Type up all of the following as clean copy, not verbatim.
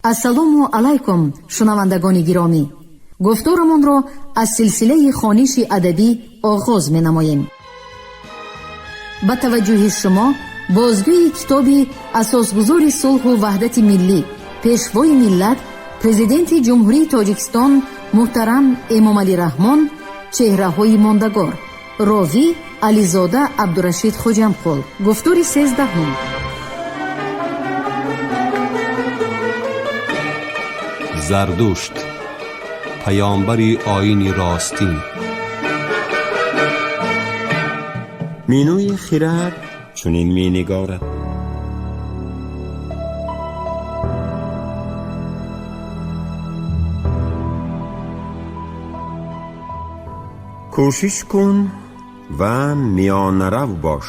Ассалому алайкум, шунавандагони гиромӣ. Гуфторамонро аз силсилаи хониши адабӣ оғоз менамоем. Ба таваҷҷӯҳи шумо бозгӯи китоби асосгузори сулҳу ваҳдати миллӣ, пешвои миллат, Президенти Ҷумҳурии Тоҷикистон муҳтарам Эмомалӣ Раҳмон «Чеҳраҳои мондагор», ровӣ Ализода Абдурашид Хоҷамқул, гуфтори 13-ум. Зардушт, паёмбари оини ростин. Минӯи хирад чунин менигорад: кӯшиш кун ва миёнарав бош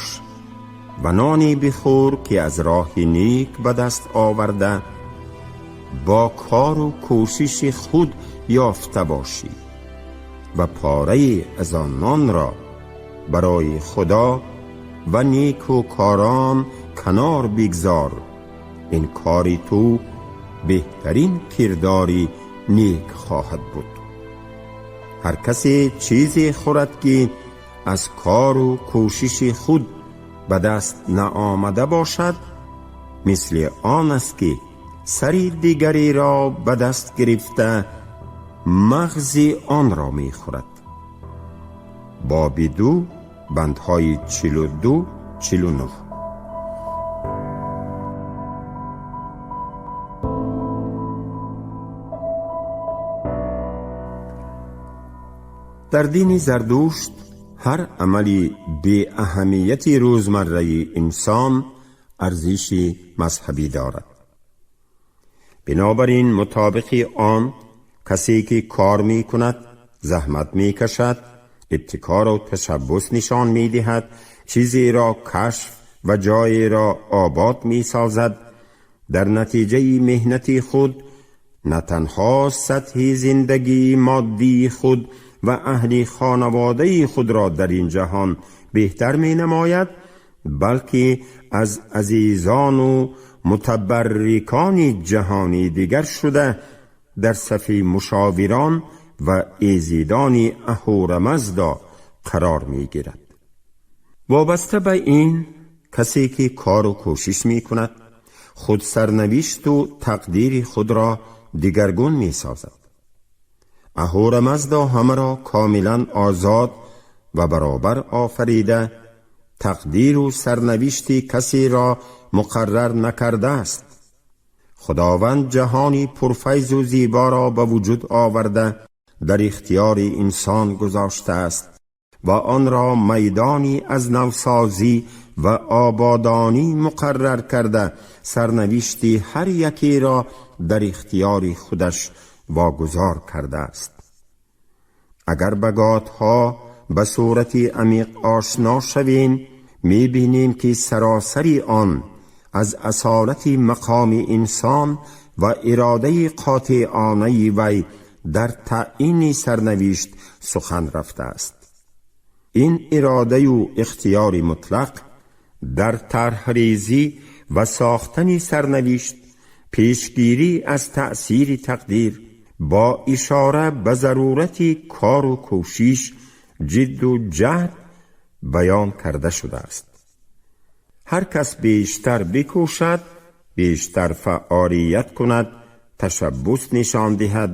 ва ноне бихӯр, ки аз роҳи нек ба даст оварда, бо кору кӯшиши худ ёфта бошӣ ва порае аз он нонро барои Худо ва некӯкорон канор бигзор. Ин кори ту беҳтарин кирдори нек хоҳад буд. Ҳар касе чизе хӯрад, ки аз кору кӯшиши худ ба даст наомада бошад, мисли он аст, ки сари дигареро ба даст гирифта, мағзи онро мехӯрад. Боби 2, бандҳои 42, 49. Дар дини Зардушт ҳар амали беаҳамияти рӯзмарраи инсон арзиши мазҳабӣ дорад. Бинобар ин, мутобиқи он, касе ки кор мекунад, заҳмат мекашад, ибтикору ташаббус нишон медиҳад, чизеро кашф ва ҷоеро обод месозад, дар натиҷаи меҳнати худ на танҳо сатҳи зиндагии моддии худ ва аҳли хонаводаи худро дар ин ҷаҳон беҳтар менамояд, балки аз азизону мутабаррикони ҷаҳони дигар шуда, дар сафи мушовирон ва эзидони Аҳурамазда қарор мегирад. Вобаста ба ин, касе ки кору кӯшиш мекунад, худ сарнавишту тақдири худро дигаргун месозад. Аҳурамазда ҳамаро комилан озод ва баробар офарида, тақдиру сарнавишти касеро муқаррар накардааст. Худованд ҷаҳони пурфайзу зеборо ба вуҷуд оварда, дар ихтиёри инсон гузоштааст ва онро майдони аз навсозӣ ва ободонӣ муқаррар карда, сарнавишти ҳар якеро дар ихтиёри худаш вогузор кардааст. Агар ба готҳо ба сурати амиқ ошно шавем, мебинем, ки саросари он аз асолати мақоми инсон ва иродаи қотеонаи вай дар таъйини сарнавишт сухан рафтааст. Ин иродаю ихтиёри мутлақ дар тарҳрезӣ ва сохтани сарнавишт, пешгирӣ аз таъсири тақдир бо ишора ба зарурати кору кӯшиш, ҷидду ҷаҳд баён карда шудааст. Ҳар кас бештар бикӯшад, бештар фаъолият кунад, ташаббус нишон диҳад,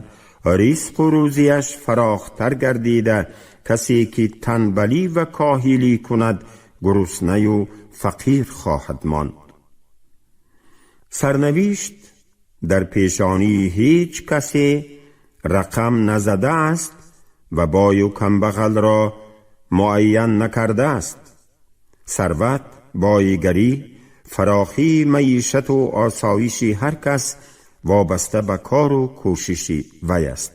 ризқу рӯзияш фарохтар гардида, касе ки танбалӣ ва коҳилӣ кунад, гуруснаю фақир хоҳад монд. Сарнавишт дар пешонии ҳеҷ касе рақам назадааст ва бою камбағалро муайян накардааст. Сарват, боигарӣ, фарохии маишату осоиши ҳар кас вобаста ба кору кӯшиши вай аст.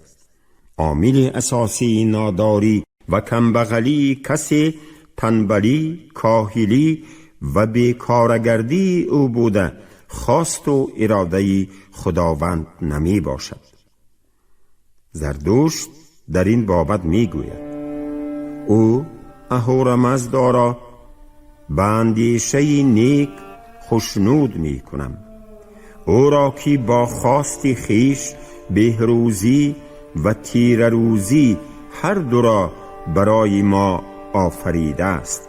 Омили асосии нодорӣ ва камбағалии касе танбалӣ, коҳилӣ ва бекорагардии ӯ буда, хосту иродаи Худованд намебошад. Зардушт дар ин бобат мегӯяд: ӯаҳурамаздоро ба андешаи нек хушнуд мекунам. او را که با خواست خویش بهروزی و تیره روزی هر دو را برای ما آفریده است.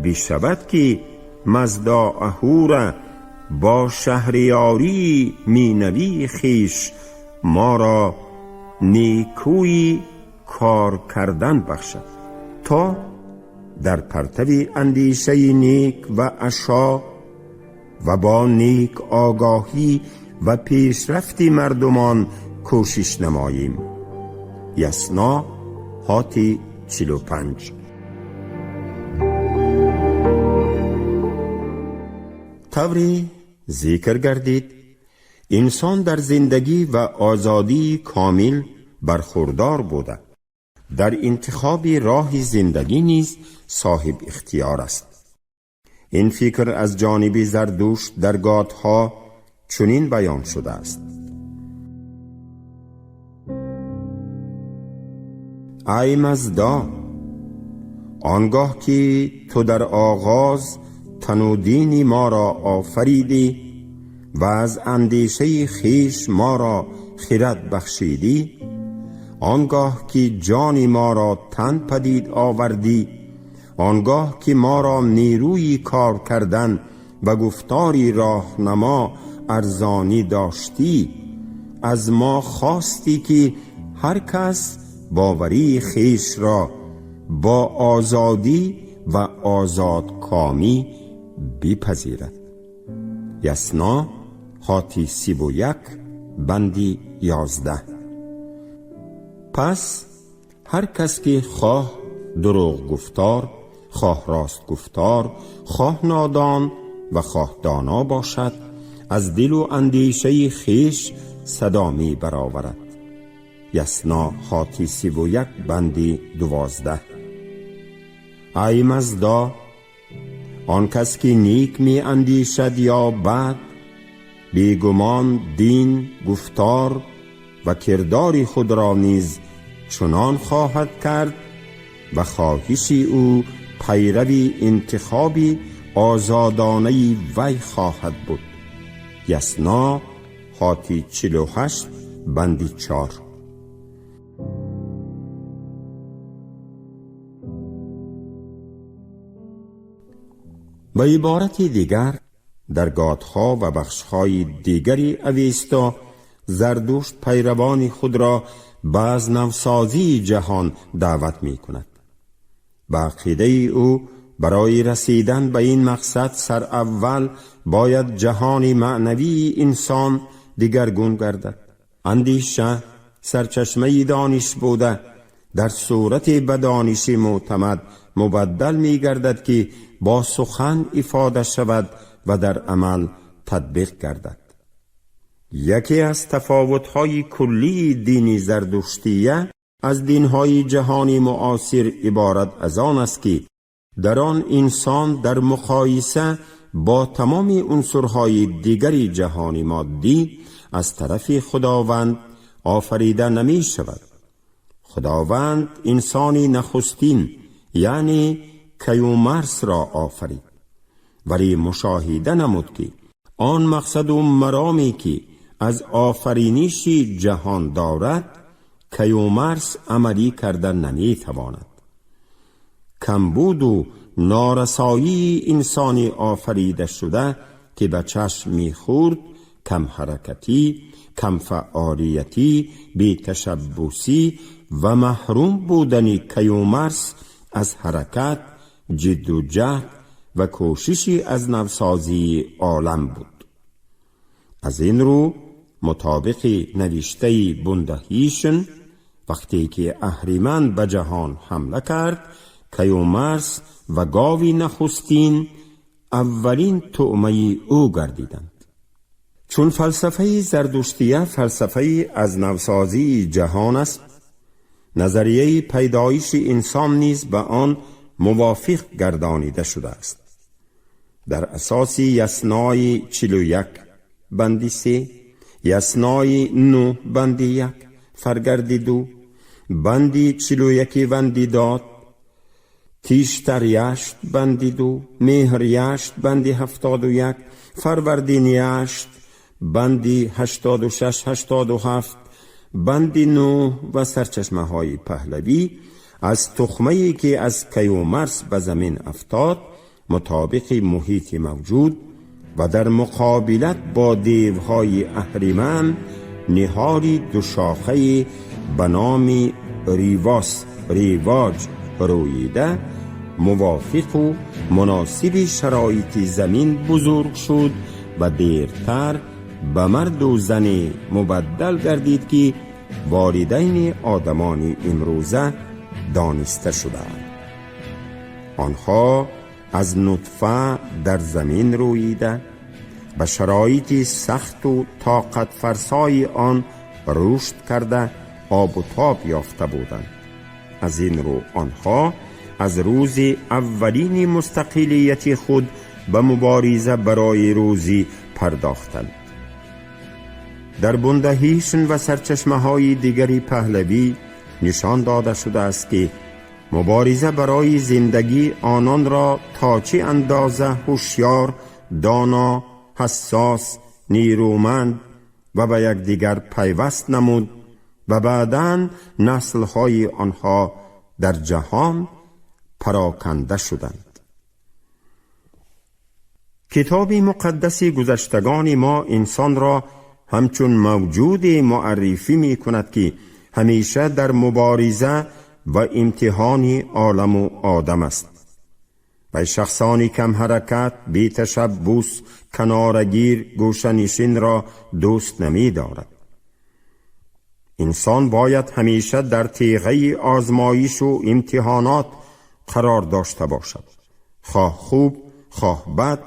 بشود که مزدا اهورا با شهریاری مینوی خویش ما را نیکویی کار کردن بخشد تا در پرتو اندیشه نیک و اشا و با نیک آگاهی و پیشرفت مردمان کوشش نماییم. یسنا هاتی 45. طوری ذکر گردید انسان در زندگی و آزادی کامل برخوردار بوده، در انتخاب راه زندگی نیز صاحب اختیار است. این فکر از جانب زردشت در گاتها چنین بیان شده است: ای مزدا، آنگاه که تو در آغاز تن و دین ما را آفریدی و از اندیشه خویش ما را خرد بخشیدی، آنگاه که جان ما را تن پدید آوردی، آنگاه که ما را نیروی کار کردن و گفتاری راهنما ارزانی داشتی، از ما خواستی که هر کس باوری خویش را با آزادی و آزادکامی بپذیرد. یسنا هاتی 31 بندی 11. پس هر کس که خواه دروغ گفتار، خواه راست گفتار، خواه نادان و خواه دانا باشد، از دل و اندیشه خویش صدا می برآورد. یسنا هاتی 31 بندی 12. ای مزدا، آن کس که نیک می اندیشد یا بد، بیگمان دین، گفتار و کردار خود را نیز چنان خواهد کرد و خواهش او پیروی انتخابی آزادانه وی خواهد بود. یسنا هاتی 48 بندی 4. به عبارت دیگر در گاتها و بخش‌های دیگری اویستا، زردشت پیروان خود را به از نوسازی جهان دعوت می کند. به عقیده او برای رسیدن به این مقصد سر اول باید جهان معنوی انسان دیگرگون گردد. اندیشه سرچشمه دانش بوده در صورت به دانش معتمد مبدل می گردد که با سخن افاده شود و در عمل تطبیق گردد. یکی از تفاوت‌های کلی دین زردشتیه از دین‌های جهانی معاصر عبارت از آن است که در آن انسان در مقایسه با تمام عنصرهای دیگر جهان مادی از طرف خداوند آفریده نمی شود. خداوند انسان نخستین یعنی کیومرث را آفرید، ولی مشاهده نمود که آن مقصد و مرامی که از آفرینش جهان دارد کیومرث عملی کرده نمی تواند. کمبود و نارسایی انسانی آفریده شده که به چشم میخورد، کم حرکتی، کم فعالیتی، بی تشبثی و محروم بودن کیومرث از حرکت، جد و جهد و کوششی از نوسازی عالم بود. از این رو مطابق نوشته بندهیشن، وقتی که اهریمن به جهان حمله کرد، کیومرث و گاوی نخستین اولین طعمه او گردیدند. چون فلسفه زردشتیه فلسفه از نوسازی جهان است، نظریه پیدایش انسان نیز به آن موافق گردانیده شده است. در اساس یسنای 41 بندی 3، یسنای 9 بندی 1 فرگرد 2، بندی 41 بندی داد، تیشتر یشت بندی 2، مهر یشت بندی 71، فروردین یشت банди 86 87 банди 9 ва сарчашмаҳои паҳлавӣ аз тухмае ки аз Каюмарс ба замин афтод мутобиқи муҳити мавҷуд ва дар муқобилат бо девҳои аҳриман ниҳоли душохае ба номи Ривос ривоҷ рӯида мувофиқу муносиби шароити замин бузург шуд ва дертар ба марду зане мубаддал гардид ки волидайни одамони имрӯза дониста шудаанд. Онҳо аз нутфа дар замин рӯида ба шароити сахту тоқатфарсои он рушд карда обу тоб ёфта буданд. Аз ин рӯ онҳо аз рӯзи аввалини мустақилияти худ ба мубориза барои рӯзӣ пардохтанд. Дар Бундаҳишн ва сарчашмаҳои дигари паҳлавӣ нишон дода шудааст ки мубориза барои зиндагӣ ононро то чӣ андоза ҳушёр, доно, ҳассос, нерӯманд ва ба якдигар пайваст намуд ва баъдан наслҳои онҳо дар ҷаҳон пароканда шуданд. Китоби муқаддаси гузаштагони мо инсонро ҳамчун мавҷуде муаррифӣ мекунад ки ҳамеша дар мубориза ва имтиҳони оламу одам аст. Вай шахсони камҳаракат, беташаббус, канорагир, гӯшанишинро дӯст намедорад. Инсон бояд ҳамеша дар теғаи озмоишу имтиҳонот қарор дошта бошад, хоҳ хуб, хоҳ бад,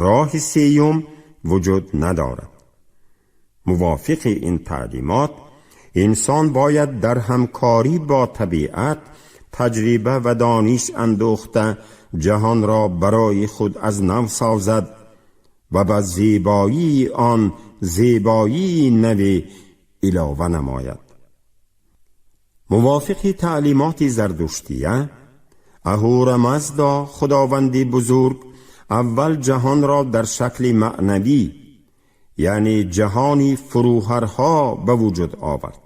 роҳи сеюм вуҷуд надорад. Мувофиқи ин таълимот инсон бояд дар ҳамкорӣ бо табиат таҷриба ва дониш андӯхта ҷаҳонро барои худ аз нав созад ва ба зебоии он зебоии наве илова намояд. Мувофиқи таълимоти зардуштия Аҳурамазда, худованди бузург, аввал ҷаҳонро дар шакли маънавӣ, яъне ҷаҳони фурӯҳарҳо ба вуҷуд овард.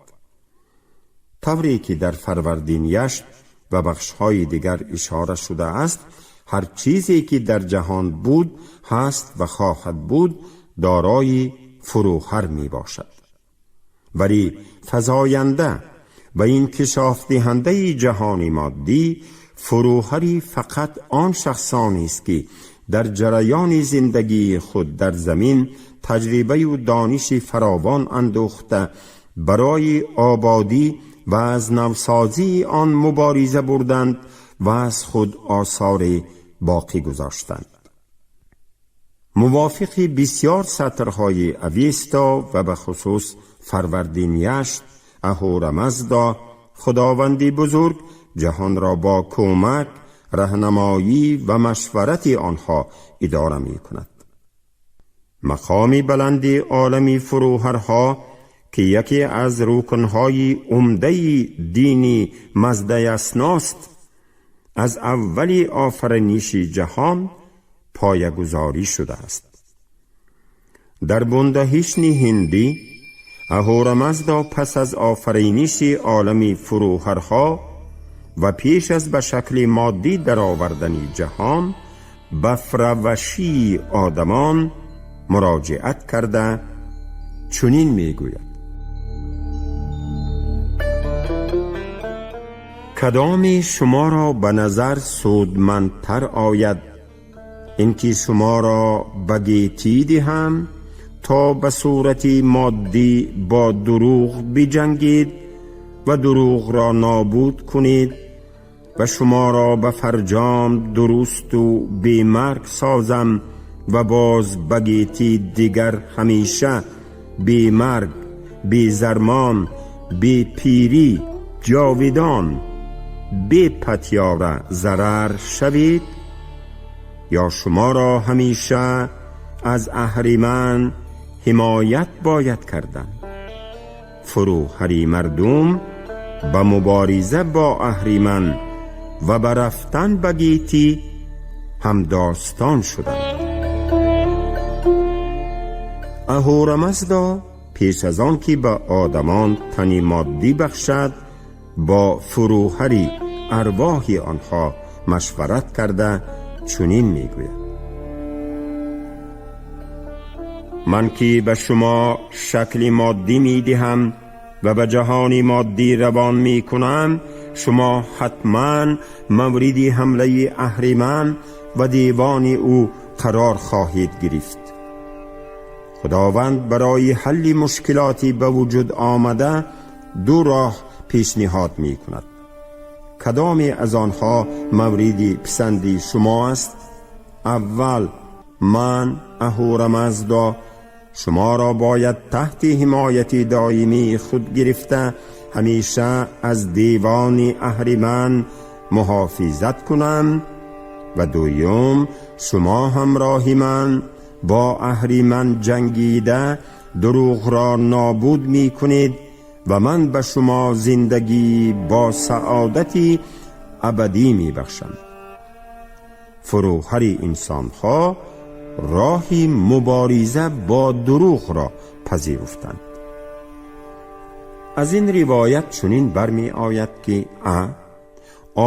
Тавре ки дар Фарвардин Яшт ва бахшҳои дигар ишора шудааст, ҳар чизе ки дар ҷаҳон буд, ҳаст ва хоҳад буд, дорои фурӯҳар мебошад. Вале фазоянда ва инкишофдиҳандаи ҷаҳони моддӣ фурӯҳари фақат он шахсонест ки дар ҷараёни зиндагии худ дар замин таҷрибаю дониши фаровон андӯхта барои ободӣ ва аз навсозии он мубориза бурданд ва аз худ осоре боқӣ гузоштанд. Мувофиқи бисёр сатрҳои Авесто ва ба хусус Фарвардин Яшт, Аҳурамазда, худованди бузург, ҷаҳонро бо кӯмак, раҳнамоӣ ва машварати онҳо идора мекунад. Мақоми баланди олами фурӯҳарҳо ки яке аз рукнҳои умдаи дини маздаясност, аз аввали офариниши ҷаҳон поягузорӣ шудааст. Дар Бундаҳишни ҳиндӣ Аҳурамазда пас аз офариниши олами фурӯҳарҳо ва пеш аз ба шакли моддӣ даровардани ҷаҳон ба фравашии одамон муроҷиат карда чунин мегӯяд: кадоме шуморо ба назар судмандтар ояд, ин ки шуморо ба гетӣ диҳам то ба сурати моддӣ бо дурӯғ биҷангед ва дурӯғро нобуд кунед ва шуморо ба фарҷом дурусту бемарг созам ва боз ба гетӣ дигар ҳамеша бемарг, безармон, бепирӣ, ҷовидон, бепатёра зарар шавед, ё шуморо ҳамеша аз аҳриман ҳимоят бояд кардан? Фурӯҳари мардум ба мубориза бо аҳриман ва ба рафтан ба гетӣ ҳамдостон шуданд. Аҳурамазда пеш аз он ки ба одамон тани моддӣ бахшад, бо фуруҳари арвоҳи онҳо машварат карда чунин мегӯяд: ман ки ба шумо шакли моддӣ медиҳам ва ба ҷаҳони моддӣ равон мекунам, шумо ҳатман мавриди ҳамлаи аҳриман ва девони ӯ қарор хоҳед гирифт. Худованд барои ҳалли мушкилоти ба вуҷуд омада ду роҳ пешниҳод мекунад. Кадоме аз онҳо мавриди писанди шумо аст? Аввал, ман Аҳурамазда шуморо бояд таҳти ҳимояти доимии худ гирифта ҳамеша аз девони аҳриман муҳофизат кунам, ва дуюм, шумо ҳамроҳи ман бо аҳриман ҷангида дурӯғро нобуд мекунед ва ман ба шумо зиндагӣ бо саодати абадӣ мебахшам. Фуруҳари инсонҳо роҳи мубориза бо дурӯғро пазируфтанд. Аз ин ривоят чунин бармеояд ки а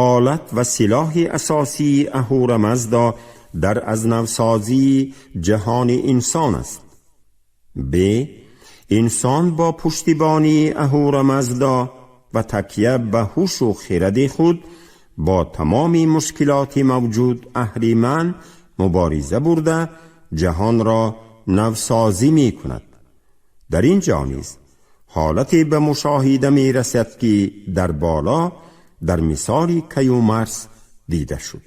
олат ва силоҳи асосии Аҳурамазда дар аз навсозии ҷаҳони инсон аст. Б инсон бо пуштибонии Аҳурамазда ва такя ба ҳушу хиради худ бо тамоми мушкилоти мавҷуд аҳриман мубориза бурда ҷаҳонро навсозӣ мекунад. Дар ин ҷо низ ҳолате ба мушоҳида мерасад ки дар боло дар мисоли Каюмарс дида шуд.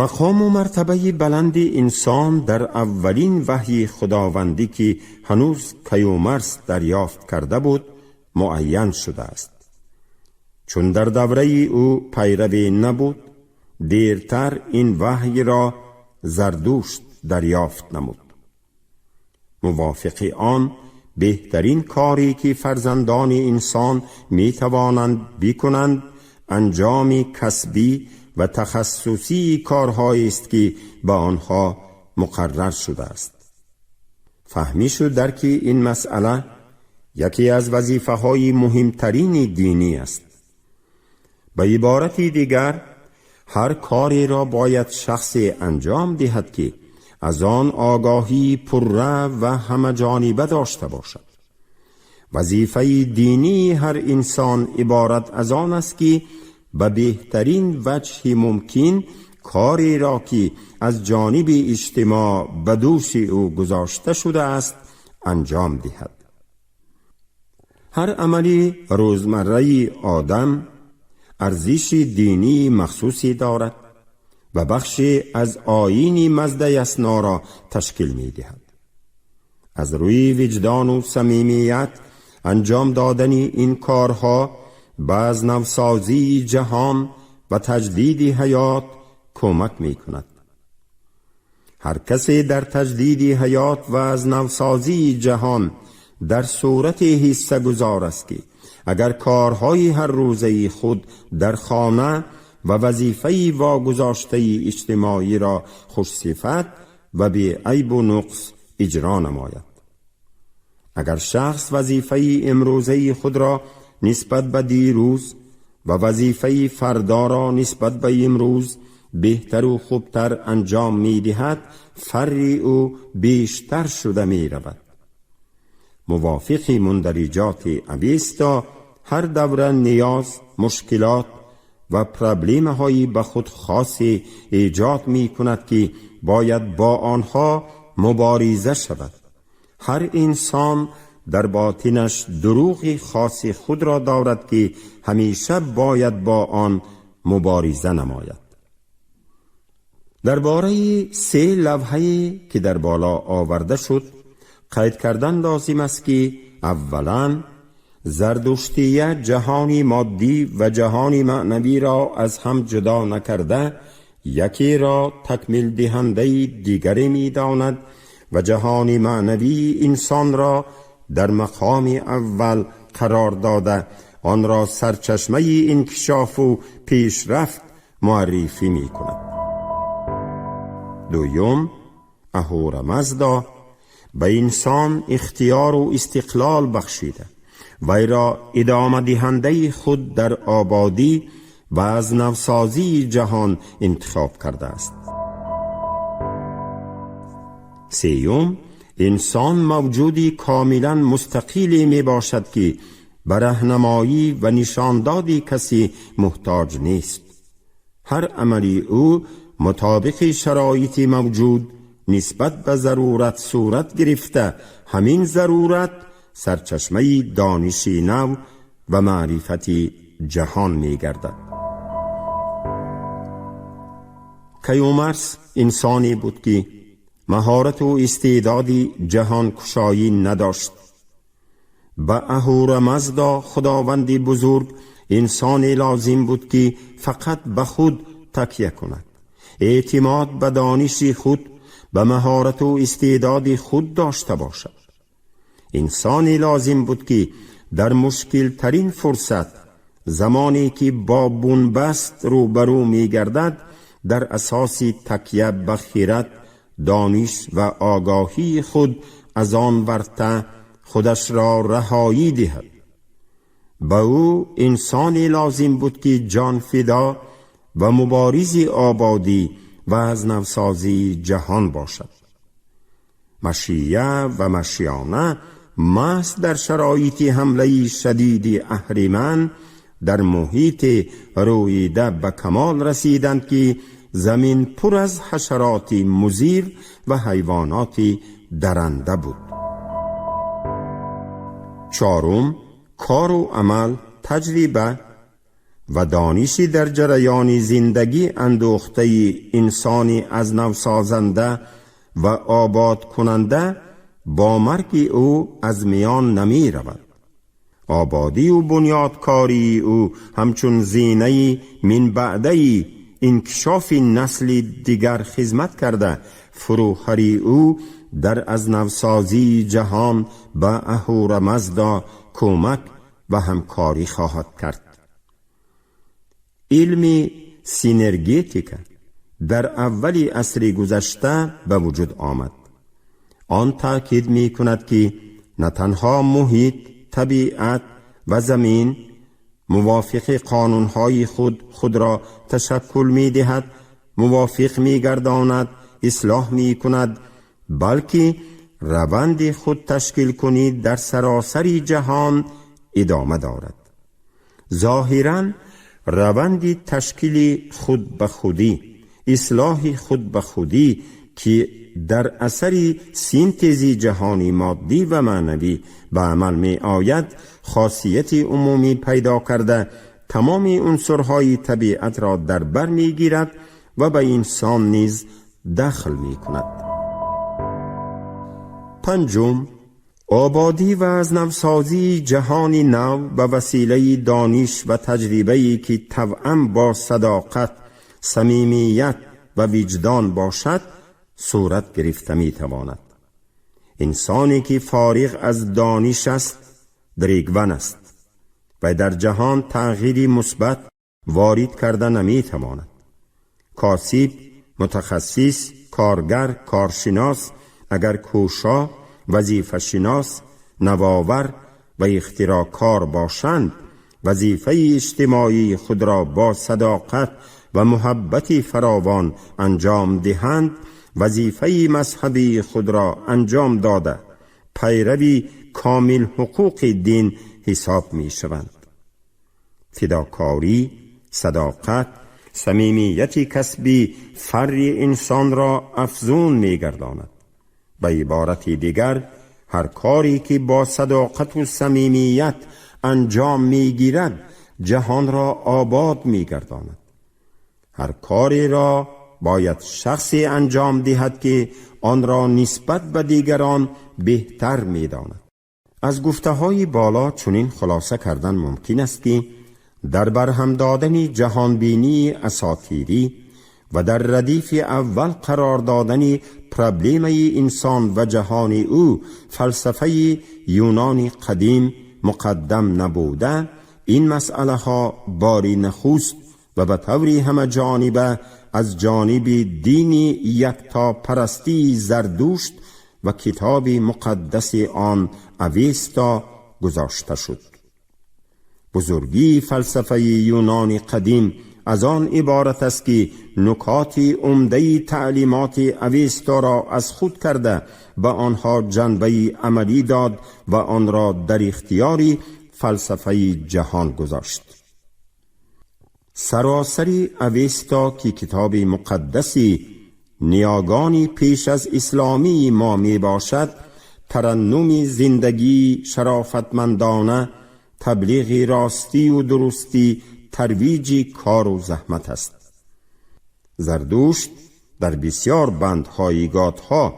Мақому мартабаи баланди инсон дар аввалин ваҳйи худовандӣ ки ҳанӯз Каюмарс дарёфт карда буд муайян шудааст. Чун дар давраи ӯ пайраве набуд, дертар ин ваҳйро Зардушт дарёфт намуд. Мувофиқи он беҳтарин коре ки фарзандони инсон метавонанд бикунанд анҷоми касбӣ ва тахассусии корҳоест ки ба онҳо муқаррар шудааст. Фаҳмишу дарки ин масъала яке аз вазифаҳои муҳимтарини динӣ аст. Ба иборати дигар, ҳар кореро бояд шахсе анҷом диҳад ки аз он огоҳии пурра ва ҳамаҷониба дошта бошад. Вазифаи динии ҳар инсон иборат аз он аст ки ба беҳтарин ваҷҳи мумкин кореро ки аз ҷониби иҷтимоъ ба дӯши ӯ гузошта шудааст анҷом диҳад. Ҳар амали рӯзмарраи одам арзиши динии махсусе дорад ва бахше аз оини Маздаясноро ташкил медиҳад. Аз рӯи виҷдону самимият анҷом додани ин корҳо ба аз навсозии ҷаҳон ва таҷдиди ҳаёт кӯмак мекунад. Ҳар касе дар таҷдиди ҳаёт ва аз навсозии ҷаҳон дар сурате ҳиссагузор аст ки агар корҳои ҳаррӯзаи худ дар хона ва вазифаи вогузоштаи иҷтимоиро хушсифат ва беайбу нуқс иҷро намояд. Агар шахс вазифаи имрӯзаи худро нисбат ба дирӯз ва вазифаи фардоро нисбат ба имрӯз беҳтару хубтар анҷом медиҳад, фарри ӯ бештар шуда меравад. Мувофиқи мундариҷоти Авеста ҳар давра ниёз, мушкилот ва проблемаҳои ба худ хосе эҷод мекунад ки бояд бо онҳо мубориза шавад. Ҳар инсон дар ботинаш дурӯғи хоси худро дорад ки ҳамеша бояд бо он мубориза намояд. Дар бораи се лавҳае ки дар боло оварда шуд қайд кардан лозим аст ки аввалан зардуштия ҷаҳони моддӣ ва ҷаҳони маънавиро аз ҳам ҷудо накарда якеро такмилдиҳандаи дигаре медонад ва ҷаҳони маънавии инсонро дар мақоми аввал қарор дода онро сарчашмаи инкишофу пешрафт муаррифӣ мекунад. Дуюм, Аҳурамазда ба инсон ихтиёру истиқлол бахшида, вайро идомадиҳандаи худ дар ободӣ ва аз навсозии ҷаҳон интихоб кардааст. Сеюм, инсон мавҷуди комилан мустақиле мебошад, ки ба раҳнамоӣ ва нишондоди касе муҳтоҷ нест. Ҳар амали ӯ мутобиқи шароити мавҷуд нисбат ба зарурат сурат гирифта, ҳамин зарурат сарчашмаи дониши нав ва маърифати ҷаҳон мегардад. Каюмарс инсоне буд, ки маҳорату истеъдоди ҷаҳонкушоӣ надошт. Ба Аҳурамазда, худованди бузург, инсоне лозим буд, ки фақат ба худ такя кунад, эътимод ба дониши худ, ба маҳорату истеъдоди худ дошта бошад. Инсоне лозим буд, ки дар мушкилтарин фурсат, замоне ки бо бунбаст рӯбарӯ мегардад, дар асоси такя ба хирад, дониш ва огоҳии худ аз он варта худашро раҳоӣ диҳад. Ба ӯ инсоне лозим буд, ки ҷонфидо ва муборизи ободӣ ва аз навсозии ҷаҳон бошад. Машия ва машиёна маҳз дар шароити ҳамлаи шадиди аҳриман дар муҳити рӯида ба камол расиданд, ки замин пур аз ҳашароти музир ва ҳайвоноти даранда буд. Чорум, кору амал, таҷриба ва дониши дар ҷараёни зиндагӣ андӯхтаи инсони аз навсозанда ва ободкунанда бо марги ӯ аз миён намеравад. Ободию бунёдкории ӯ ҳамчун зинаи минбаъдаи инкишофи насли дигар хизмат карда, фурӯҳарии ӯ дар аз навсозии ҷаҳон ба Аҳурамазда кӯмак ва ҳамкорӣ хоҳад кард. Илми синергетика дар аввали асри гузашта ба вуҷуд омад. Он таъкид мекунад, ки на танҳо муҳит, табиат ва замин мувофиқи қонунҳои худ худро ташаккул медиҳад, мувофиқ мегардонад, ислоҳ мекунад, балки раванди худташкилкунӣ дар саросари ҷаҳон идома дорад. Зоҳиран, раванди ташкили худбахудӣ, ислоҳи худбахудӣ, ки дар асари синтези ҷаҳони моддӣ ва маънавӣ ба амал меояд, хосияти умумӣ пайдо карда, тамоми унсурҳои табиатро дар бар мегирад ва ба инсон низ дахл мекунад. Панҷум, ободӣ ва аз навсозии ҷаҳони нав ба василаи дониш ва таҷрибае, ки тавъам бо садоқат, самимият ва виҷдон бошад, сурат гирифта метавонад. Инсоне ки фориғ аз дониш аст, дарегван аст ва дар ҷаҳон тағйири мусбат ворид карда наметавонад. Косиб, мутахассис, коргар, коршинос агар кӯшо, вазифашинос, навовар ва ихтироъкор бошанд, вазифаи иҷтимоии худро бо садоқат ва муҳаббати фаровон анҷом диҳанд, вазифаи мазҳабии худро анҷом дода, пайрави комил ҳуқуқи дин ҳисоб мешаванд. Фидокорӣ, садоқат, самимияти касбӣ фарри инсонро афзун мегардонад. Ба иборати дигар, ҳар коре ки бо садоқату самимият анҷом мегирад, ҷаҳонро обод мегардонад. Ҳар кореро бояд шахсе анҷом диҳад, ки онро нисбат ба дигарон беҳтар медонад. Аз гуфтаҳои боло чунин хулоса кардан мумкин аст, ки дар барҳам додани ҷаҳонбинии асотирӣ ва дар радифи аввал қарор додани проблемаи инсон ва ҷаҳони ӯ фалсафаи юнони қадим муқаддам набуда, ин масъалаҳо бори нахуст ва ба таври ҳамаҷониба از جانب دین یکتاپرستی زردشت و کتاب مقدس آن اوستا گذاشته شد. بزرگی فلسفه یونان قدیم از آن عبارت است که نکات عمده تعلیمات اوستا را از خود کرده به آنها جنبه عملی داد و آن را در اختیار فلسفه جهان گذاشت. سراسر اوستا که کتاب مقدسی نیاگانی پیش از اسلامی ما می باشد، ترنم زندگی شرافتمندانه، تبلیغ راستی و درستی، ترویج کار و زحمت است. زردشت در بسیار بندهای گاتها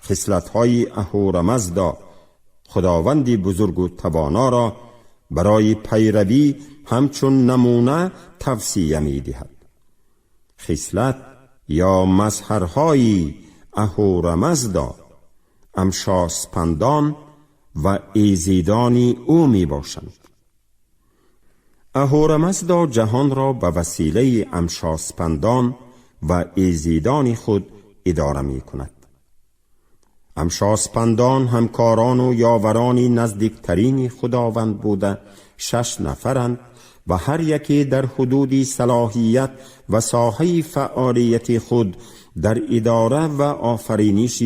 خصلت‌های اهورامزدا خداوند بزرگ و توانا را برای پیروی همچون نمونه توصیه می دهد. خصلت یا مظهرهای اهورامزدا امشاسپندان و ایزیدان او می باشند. اهورامزدا جهان را به وسیله امشاسپندان و ایزیدان خود اداره می کند. امشاسپندان همکاران و یاوران نزدیکترین خداوند بوده 6 نفرند و هر یکی در حدود صلاحیت و ساحه فعالیت خود در اداره و آفرینش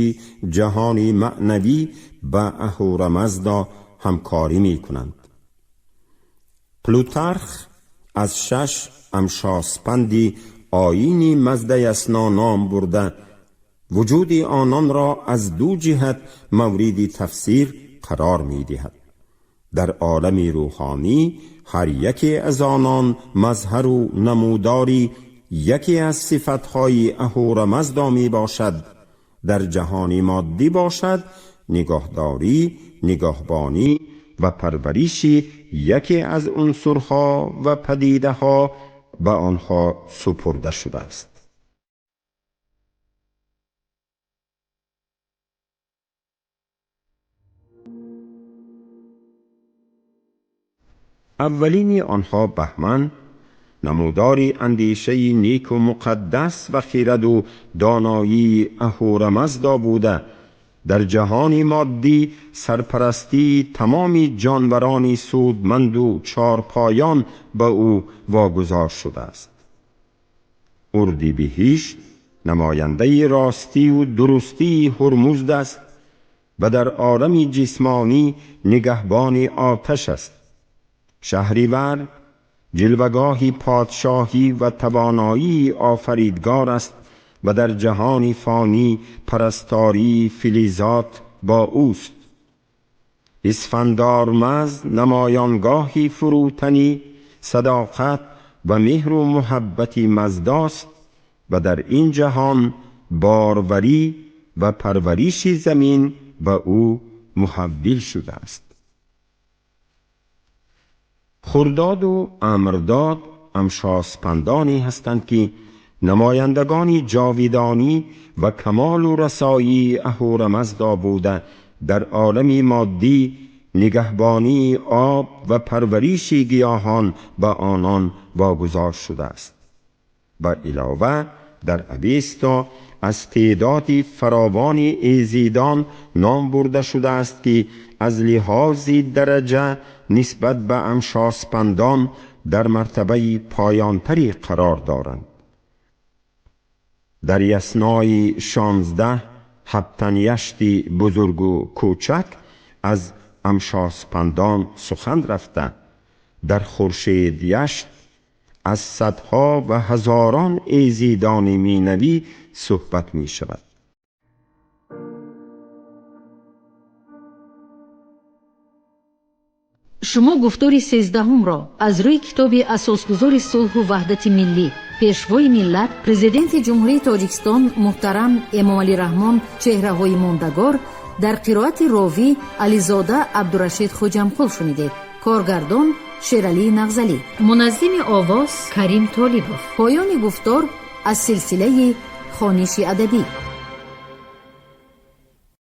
جهان معنوی به اهورامزدا همکاری می کنند. پلوتارخ از 6 امشاسپندی آیین مزدیسنا نام برده وجود آنان را از 2 جهت مورد تفسیر قرار می دهد. در عالم روحانی هر یکی از آنان مظهر و نموداری یکی از صفتهای اهورامزدا می باشد. در جهان مادی باشد نگاهداری، نگاهبانی و پرورش یکی از عنصرها و پدیده‌ها به آنها سپرده شده است. اولین آنها بهمن، نمودار اندیشه نیک و مقدس و خیرد و دانایی اهورامزدا بوده در جهان مادی سرپرستی تمام جانوران سودمند و چارپایان به او واگذار شده است. اردیبهشت نماینده راستی و درستی هرمزد است و در عالم جسمانی نگهبان آتش است. شهریور جلوگاهی پادشاهی و توانایی آفریدگار است و در جهان فانی پرستاری فلزات با اوست. اسفندارمز نمایانگاهی فروتنی، صداقت و مهر و محبت مزداست و در این جهان باروری و پرورش زمین به او محول شده است. خرداد و امرداد امشاسپندانی هستند که نمایندگان جاویدانی و کمال و رسایی اهورامزدا بوده در عالم مادی نگهبانی آب و پرورش گیاهان به آنان واگذار شده است. و علاوه در اوستا از تعداد فراوان ایزیدان نام برده شده است که از لحاظ درجه نسبت به امشاسپندان در مرتبه پایانتری قرار دارند. در یسنای 16 هپتنیشت بزرگ و کوچک از امشاسپندان سخن رفته، در خورشید یشت از صدها و هزاران ایزیدان مینوی صحبت می شود. Шумо гуфтори 13-ро аз рӯи китоби асосгузори сулҳу ваҳдати миллӣ, пешвои миллат, президенти Ҷумҳурии Тоҷикистон муҳтарам Эмомалӣ Раҳмон чеҳраҳои мондагор дар қироати ровӣ Ализода Абдурашид Хуҷамқул шунидед. Коргардон Шералӣ Нағзалӣ, муназзими овоз Карим Толибов. Поёни гуфтор аз силсилаи хониши адабӣ.